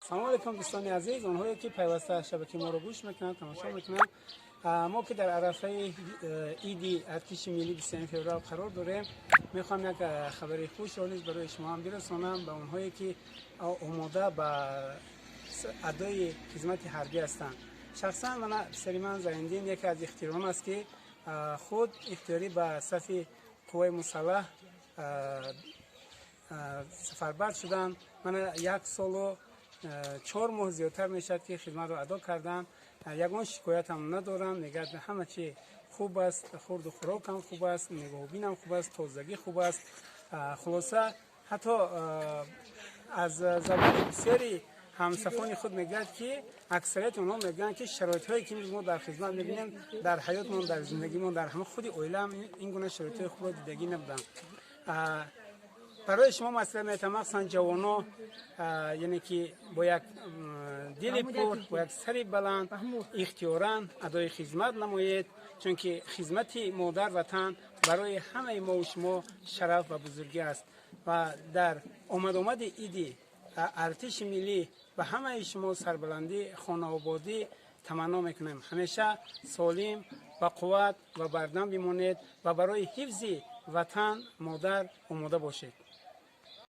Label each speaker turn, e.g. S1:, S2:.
S1: Салом алейкум, дӯстони азиз, онҳое ки пайваста шабакаи моро гӯш мекунанд, тамошо мекунанд. Мо ки дар арафаи иди артиши миллӣ, 21 феврал, қарор дорем, мехоҳам як хабари хушро низ барои шумо ҳам бирасонам, ба онҳое ки омода ба адои хизмати ҳарбӣ ҳастанд. Шахсан мана писари ман Зайндин яке аз ихтиёрон аст, ки худ ихтиёрӣ ба сафи қувваи мусаллаҳ сафарбар шуданд. Мана як солу 4 моҳ зиёдтар мешавад, ки хизматро адо кардам. Ягон шикоятам надорам. Мегӯяд, ҳама чи хуб аст, хӯрду хӯрокам хуб аст, нигоҳубинам хуб аст, тозагӣ хуб аст. Хулоса, ҳатто аз забони бисёри ҳамсафони худ мегӯяд, ки аксарияти онҳо мегӯянд, ки шароитҳое ки имрӯз мо дар хизмат мебинем, дар ҳаётмон, дар зиндагимон, дар ҳама худи оилаам ин гуна шароитҳои хубро дидагӣ набудам. Барои шумо маслиҳат метавам, махсусан ҷавоно, яъне ки бо як дили пур, бо як сари баланд ихтиёран адои хизмат намоед, чунки хизмати модар ватан барои ҳамаи мову шумо шараф ва бузургӣ аст. Ва дар омадомади иди артиши миллӣ ба ҳамаи шумо сарбаландӣ, хонаободӣ таманно мекунем. Ҳамеша солим ба қувват ва бардам бимонед ва барои ҳифзи ватан модар омода бошед.